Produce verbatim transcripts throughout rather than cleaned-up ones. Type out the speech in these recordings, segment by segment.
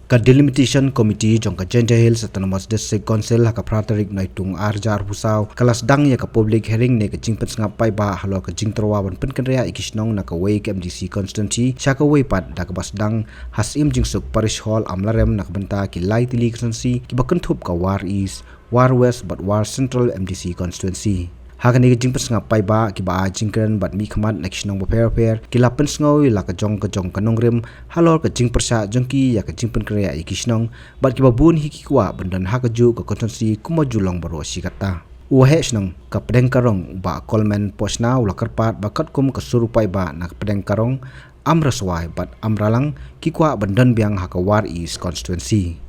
Ka Delimitation Committee jong ka Jaintia Hills Autonomous District Council ha ka phra tarik Naitung ar hajar arphew saw ka la sdang ïa ka public hearing ne ka jingpynsngap paidbah halor ka jingtyrwa ban pynkynriah ïa ki shnong na kawei ka M D C constituency sha kawei pat da kaba sdang ha Syiem Jingsuk Parish Hall Amlarem na ka bynta ki lai tylli ki constituency kiba kynthup ka War East, War West bad War Central M D C constituency. Ha kane ka jingpynsngap paidbah kiba ai jingkren bad mihkhmat na ki shnong bapher bapher ki la pynsngew ïa la ka jong ka jong ka nongrim halor ka jingpyrshah jong ki ïa ka jingpynkynriah ïa ki shnong bad kiba bun hi ki kwah ban don ha kajuh ka constituency kumba ju long baroh shi katta. U Waheh Shnong ka Pdeng Karong u Bah Coleman Pohshna u la kyrpad ba katkum ka sur u paidbah na ka Pdeng Karong, Amraswai bad Amralang ki kwah ban don biang ha ka War East constituency.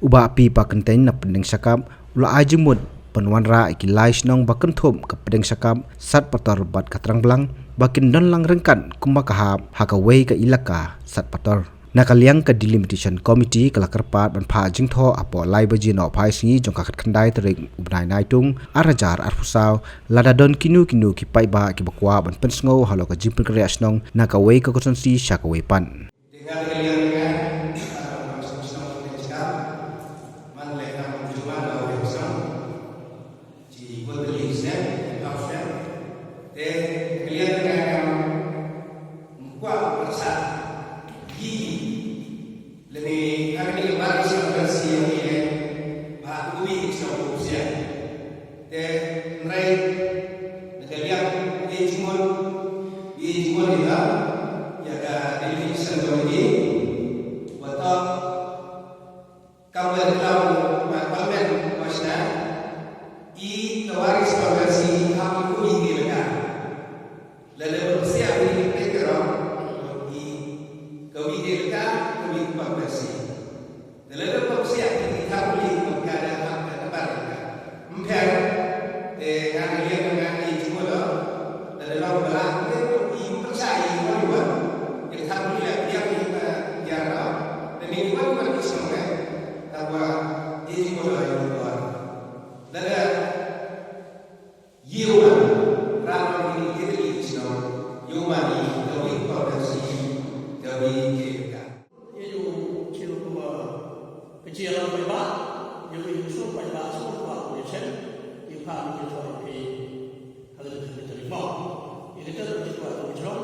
U Bah P. Pakyntein na Pdeng Shakap u la ai jingmut ban wanrah ïa ki lai shnong ba kynthup ka Pdeng Shakap, Satpator bad ka Trangblang ba kin don lang ryngkat kumba ka hap ha kawei ka ilaka Satpator. Na ka liang ka Delimitation Committee ka la kyrpad ban phah jingthoh hapoh lai baje nohphai sngi jong ka khatkhyndai tarik u bnai Naitung ar hajar arphew saw lada don kino kino ki paidbah kiba kwah ban pynsngew halor ka jingpynkynriah shnong na kawei ka constituency sha kawei pat. Te nga ka liang nga, ah, man leh kam jumpa la wei shnong. Ci bun tylli snem, hynñiew snem. Te ka liang nga kam kwah pyrshah ïa lane ha kane ka bar shnong ka si ïa ngi leh ba u wi shnong u psiah. Te hynrei na ka liang ïa jingmut, ïa jingmut ïa ka, ïa ka Delimitation Committee, wat tang Kam ba la klam u Bah Coleman Pohshna, i ka War East constituency hap i kawei ka elaka. Lada ba psiah ïa ka Pdeng Karong, i kawei ka elaka, kawei ka constituency. Te lada ba psiah ïa ka Pdeng Karong, ka da hap ka da bar elaka. Ym pher, te nga nga ïa nga nga ïa jingmut, lada long ba lah, te i pyrshah ïa i wan i wan. Ïa ka thang ïa ïa ïa ïa ra. Te ni wan wan ki shnong ne. Tangba i jingmut ïa i wan. Lada ïa wan. Ram wan i ïa i shnong. Ïa wan i ïa wi pa ka si. Ïa wi ïa ka. Ïa u chim kumba ka jia lang paidbah, ïa u ïa u shnong paidbah, shnong paidbah u ïa chen, ïa pha ïa u ïa phi. Ha ka ïa ka ïa ka ïa ka ïa ka ïa ka ïa ka jrong.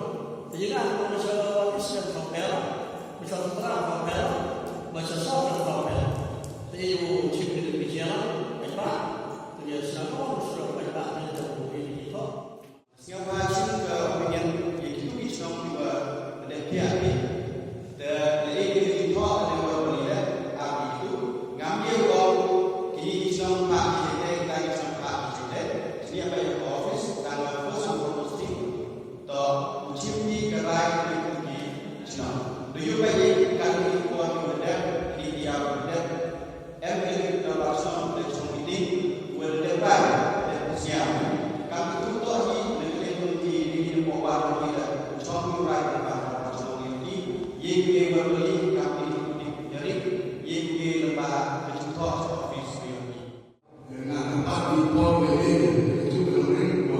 Te ïa ka ma sha East ka pha pela, ma sha Central ka pha pela, ma sha South ka pha pela. Te ïa u chim ïa ka jia lang paidbah, te ïa shnong paidbah, ïa ka ïa ka ïa ka. Sngewbha shim ka opinion ïa kitu ki shnong kiba leh phiah ki. Te lei ki thoh lei ba bali leh ap kitu. Ngam ïa ong kini ki shnong phah ki jingtei, kita ki shnong phah ki jingtei. Kini ap ïa ka office tang ba first and foremost thing. To u shim ki ka rai ki tu ki shnong. To ïoh ba ïa ka ki por ki ba dep, ki ïa ba dep. Em, em, ka ba song, ka song meeting, wala dep bai, dep siam. Kam tu to hi, na ka dei tu ki, ni ni ko ba ni da, song ni bai, ka ba song ni ni. Ye ki ba ni, kam ni ni, ni ri, ye ki ba, ka tu to, office ni. Na ka ba ni ko ni ni, tu ka ni ko.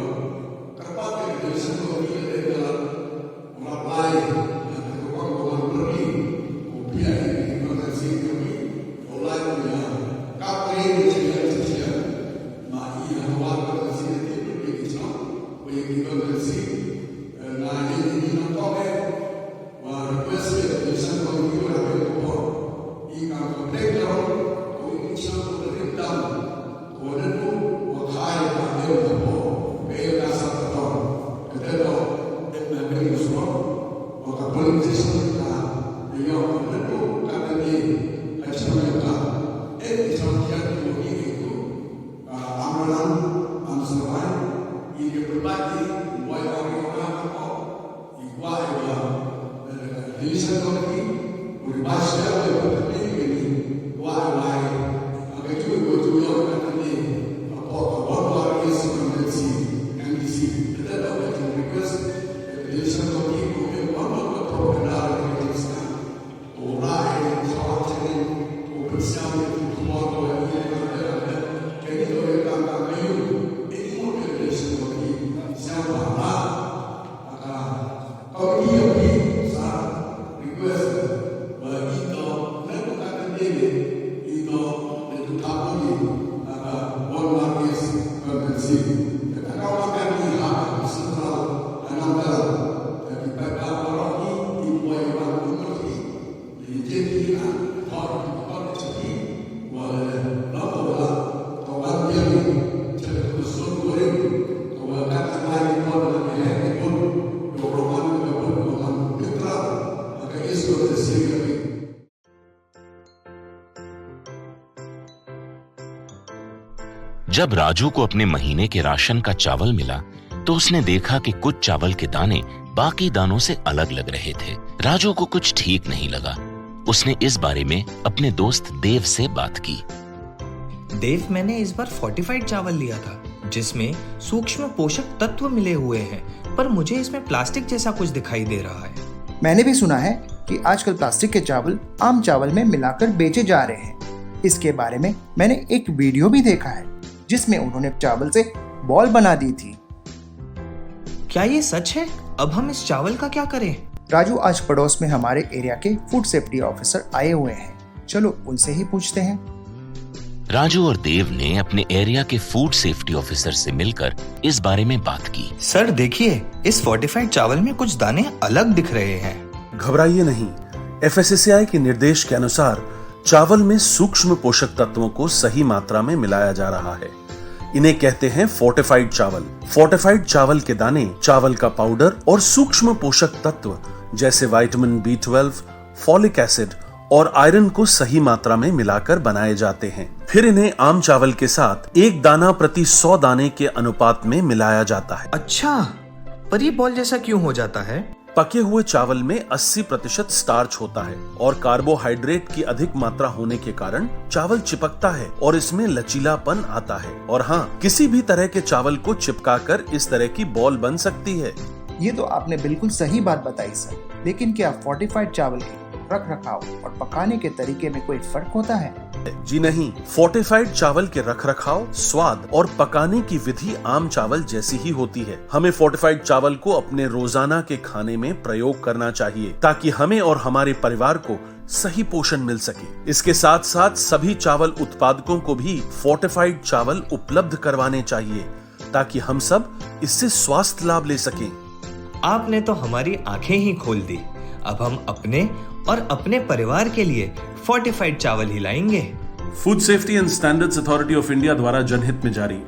Ka ba ni, ka song ni ni, ka Map lai, na ka rukom rukom pergi, u pia i emergency kami, u lai u ya, kap kre ni cia cia, ma i ya wa emergency ti pergi ni cia, u ya emergency, eh, na i ni na kome, wa request ya, ya san kong yu ra ke ko, i kam ko break down, ko i ni cia ko break down, Ko nanu, ko khai ka dei ka po, ka el ka sa ka tong, ka dei lo, dei na ka dei so, ko ka politician ka, dei yo, ko nanu, ka dei ni, ka chang yo ka, el ki chang kia ki mo ni ki tu, ka amralan, amsarai, i ke berbagi, wai wai wai ko, I kwah ïa ka, eh, Division Committee, u ri ba shia, u ri ba kynthei kini, kwah ïa ka, eh, ka ju, ka ju ïoh ka kynthei, hapoh ka War War East Constituency, M D C, ka da ka ju request, eh, Division Committee, ko ïa ka, ka propaganda, ka ju sngap. U rai, u sawat channel, u pynsiam ïa ki khubor, u ïa ïa ïa ïa, kane to ïa kam kam ayu, ini mo ïa ïa sngewbha, sngewbha, ha ka, committee of the, sa, request, ba ito, na ko ka जब राजू को अपने महीने के राशन का चावल मिला, तो उसने देखा कि कुछ चावल के दाने बाकी दानों से अलग लग रहे थे। राजू को कुछ ठीक नहीं लगा। उसने इस बारे में अपने दोस्त देव से बात की। देव, मैंने इस बार फोर्टिफाइड चावल लिया था, जिसमें सूक्ष्म पोषक तत्व मिले हुए हैं, पर मुझे इसमें प्लास्टिक जैसा कुछ दिखाई दे रहा है। मैंने भी सुना है कि आजकल प्लास्टिक के चावल आम चावल में मिलाकर बेचे जा रहे हैं। इसके बारे में मैंने एक वीडियो भी देखा है, जिसमें उन्होंने चावल से बॉल बना दी थी। क्या ये सच है? अब हम इस चावल का क्या करें? राजू, आज पड़ोस में हमारे एरिया के फूड सेफ्टी ऑफिसर आए हुए हैं, चलो उनसे ही पूछते हैं। राजू और देव ने अपने एरिया के फूड सेफ्टी ऑफिसर से मिलकर इस बारे में बात की। सर, देखिए, इस फोर्टिफाइड चावल में कुछ दाने अलग दिख रहे हैं। घबराइए नहीं, एफएसएसएआई के निर्देश के अनुसार चावल में सूक्ष्म पोषक तत्वों को सही मात्रा में मिलाया जा रहा है। इन्हें कहते हैं फोर्टिफाइड चावल। फोर्टिफाइड चावल के दाने चावल का पाउडर और सूक्ष्म पोषक तत्व जैसे vitamin B twelve, folic acid और आयरन को सही मात्रा में मिलाकर बनाए जाते हैं। फिर इन्हें आम चावल के साथ एक दाना प्रति सौ दाने के अनुपात में मिलाया जाता है। अच्छा, पर ये बॉल जैसा क्यों हो जाता है? पके हुए चावल में अस्सी प्रतिशत स्टार्च होता है और कार्बोहाइड्रेट की अधिक मात्रा होने के कारण चावल चिपकता है और इसमें लचीलापन आता है। और हाँ, किसी भी तरह के चावल को चिपकाकर इस तरह की बॉल बन सकती है। ये तो आपने बिल्कुल सही बात बताई सर, लेकिन क्या फोर्टिफाइड चावल के रख रखाव और पकाने के तरीके में कोई फर्क होता है? जी नहीं, फोर्टिफाइड चावल के रखरखाव, स्वाद और पकाने की विधि आम चावल जैसी ही होती है। हमें फोर्टिफाइड चावल को अपने रोजाना के खाने में प्रयोग करना चाहिए, ताकि हमें और हमारे परिवार को सही पोषण मिल सके। इसके साथ साथ सभी चावल उत्पादकों को भी फोर्टिफाइड चावल उपलब्ध करवाने चाहिए, ताकि हम सब इससे स्वास्थ्य लाभ ले सकें। आपने तो हमारी आंखें ही खोल दी। अब हम अपने और अपने परिवार के लिए फोर्टिफाइड चावल ही लाएंगे। Food safety and standards authority of India द्वारा जनहित में जारी।